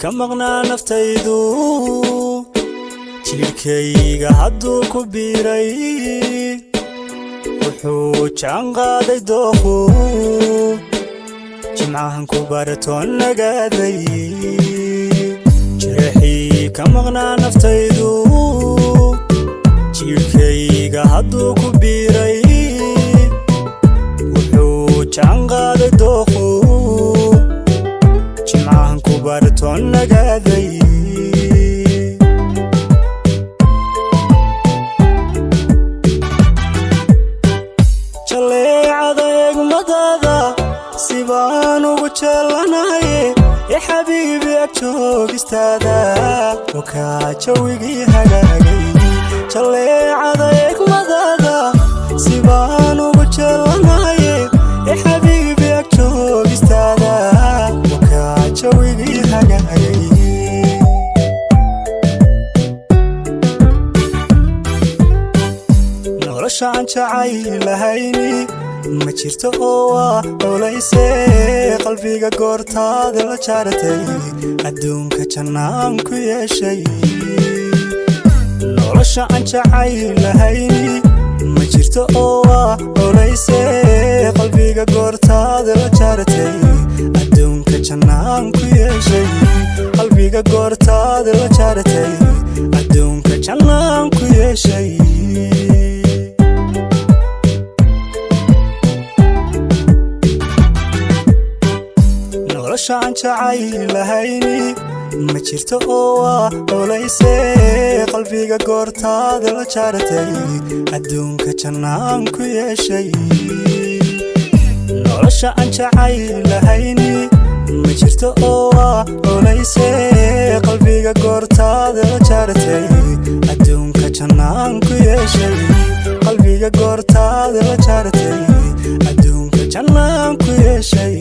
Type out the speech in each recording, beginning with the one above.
Ka maqnaa naftaydu jidhkayga hadduu ku biiray, wuxuu jaan qaaday dooqu, jimcahan ku baratoon nagaaday. Jeexii ka maqnaa naftaydu jidhkayga hadduu ku biiray, wuxuu jaan qaaday dooqu, jimcahan ku baratoon nagaaday. Jaleecada eegmadaada sibaan ugu jeelanaye, ee xabiibi, ag joogistaada wakaa jawigii hagaagay. Jaleecada eegmadaada sibaan ugu jeelanaye, ee xabiibi, ag joogistaada wakaa jawigii hagaagay. Nolosha aan jacaylahayni ma jirto oo waa culayse, qalbiga goortaada la jaaratay adduunka jannaan ku yeeshay. Nolosha aan jacaylahayni ma jirto oo waa culayse, qalbiga goortaada la jaaratay adduunka jannaan ku yeeshay. Qalbiga goortaada la jaaratay adduunka jannaan ku yeeshay. Nolosha aan jacaylahayni ma jirto oo waa culayse, qalbiga goortaada la jaaratay adduunka jannaan ku yeeshay. Nolosha aan jacaylahayni ma jirto oo waa culayse, qalbiga goortaada la jaaratay adduunka jannaan ku yeeshay. Qalbiga goortaada la jaaratay adduunka jannaan ku yeeshay.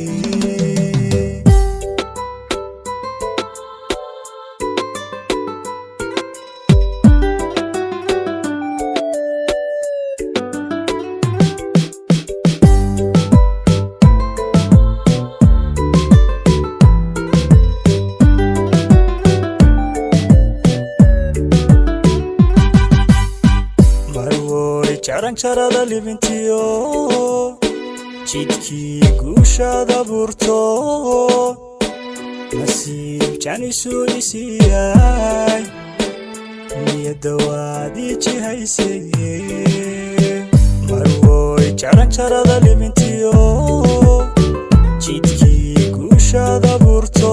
Marwoy, jaranjarada libintiyo jidkii guushaada buurto, nasiib janisuu isiiyay, niyadda waad ii jihaysay. Marwoy, jaranjarada libintiyo jidkii guushaada buurto,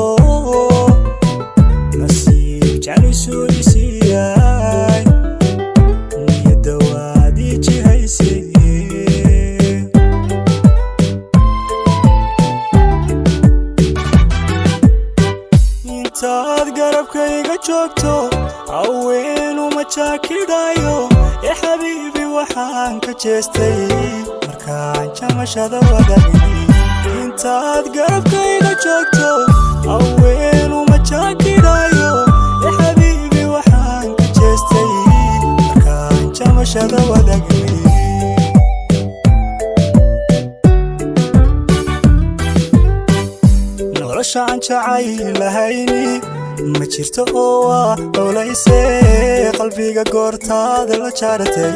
nasiib janisuu isiiyay, niyadda waad ii jihaysay. Intaad garabkayga joogto haweenuma jaakidhayo, ee xabiibi, waxaan ka jeestay markaan jamashada wadagnay. Intaad garabkayga joogto haweenuma jaakidhayo, ee xabiibi, waxaan ka jeestay markaan jamashada wadagnay. Nolosha aan jacaylahayni ma jirto oo waa culayse, qalbiga goortaada la jaaratay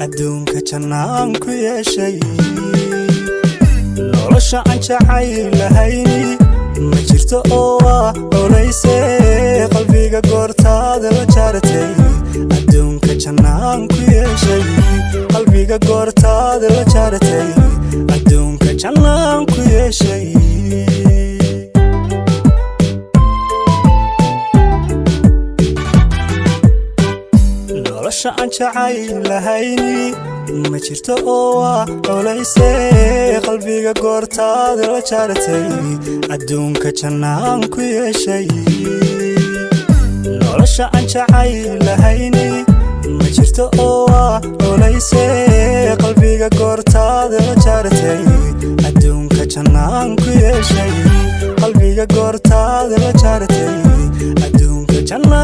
adduunka jannaan ku yeeshay. Nolosha aan jacaylahayni ma jirto oo waa culayse, qalbiga goortaada la jaaratay adduunka jannaan ku yeeshay. Qalbiga goortaada la jaaratay adduunka jannaan ku yeeshay. Nolosha aan jacaylahayni ma jirto oo waa culayse, qalbiga goortaada la jaaratay adduunka jannaan ku yeeshay. Nolosha aan jacaylahayni ma jirto oo waa culayse, qalbiga goortaada la jaaratay adduunka jannaan ku yeeshay. Qalbiga goortaada la jaaratay adduunka jannaan.